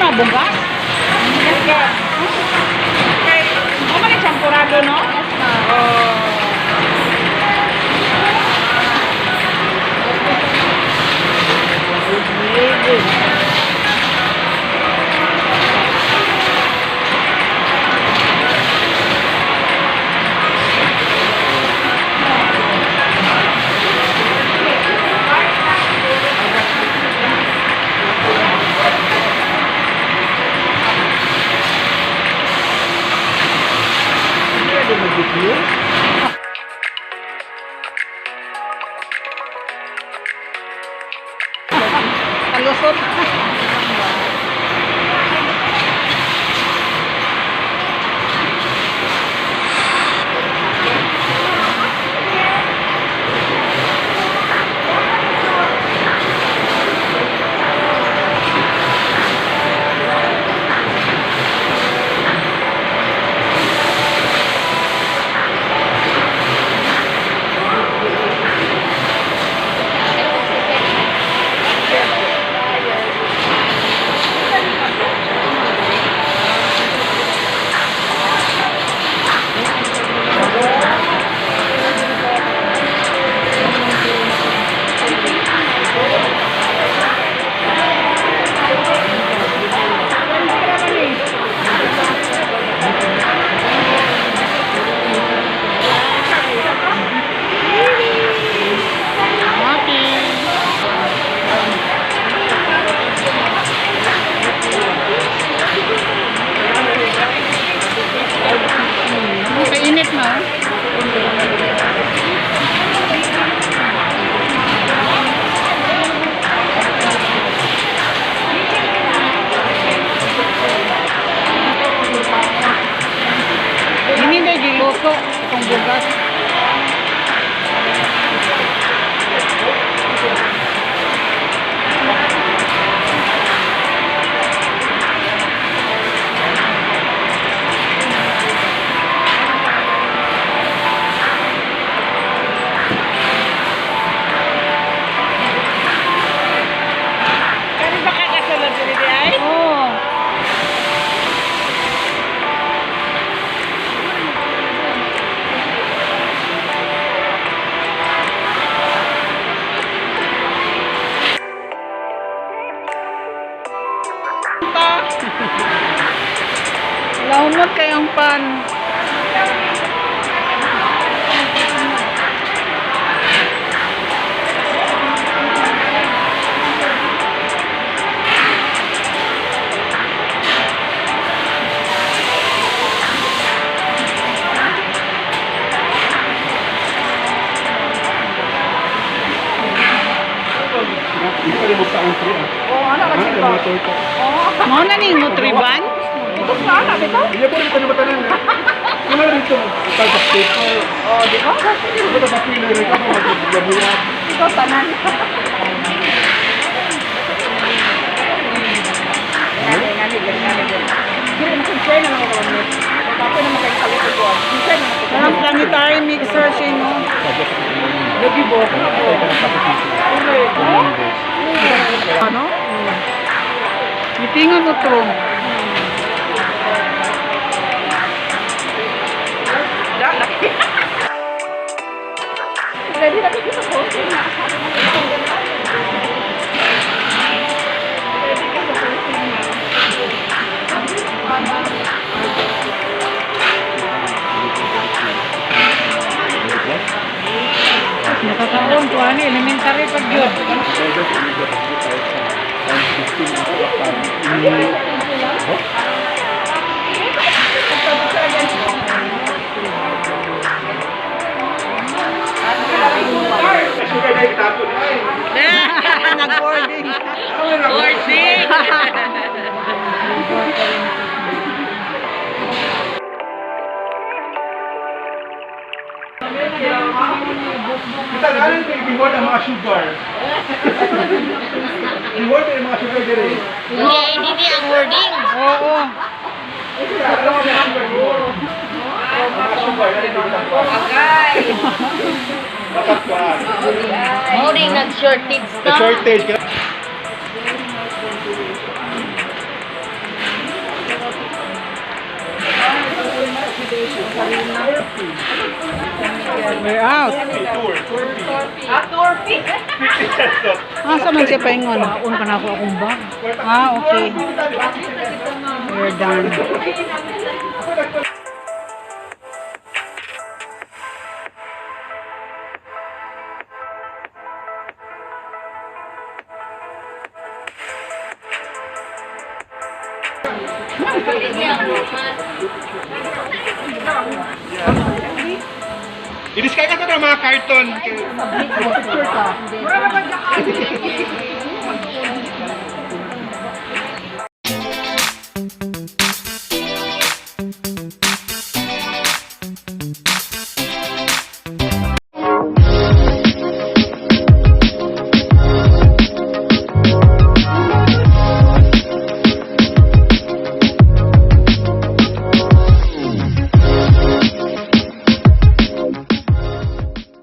Mga bugas. Kay, mo man champurado, no? Yes, ma'am. Oh. Kalusot. Happy. Kainit na. Hindi na giluto itong bugas. Kani ba kakasulod diri ay? Oo. Pa. Launot kayong pan. Hindi pa rin magtaong free ah. Oh, ano Ah, kasi yung ba? mga torta. Oh, Mao na ning Nutriban? ito sa ana bitaw. Hindi po rin panibatanan eh. Wala rito magtaong sa paper. Oh, di ba? Wala sa pila rin ako maglabuyan. Ikaw tanan. Ngani, ngani, ngani, ngani. Dili mo share na lang ako ni. Ako na magkalit ko. Share na lang ako. Parang planetary mixer siya, no? Lagi bo. Ano? Mitingan mo to. Da laki. Ready na kita sa posting na. Ready ka sa posting na. Nakakaon ko, ani, elementary pag yun. Sugar na itapon. Ay! Nag-boarding. Boarding. Kita na rin yung reward ang mga sugar. Reward ang mga sugar dire. Hindi, hindi ang wording. Oo. Alam mo mga sugar reward. Ang mga sugar, ano yung Agay. Matatwaan. Wording nag-shortage The na. shortage. We're out. Ah, tour fee. Asa man siya paingon? Un ka na ako akong bag. Ah, okay. We're done. I-discard ka sa mga carton. Mura na ba dyan?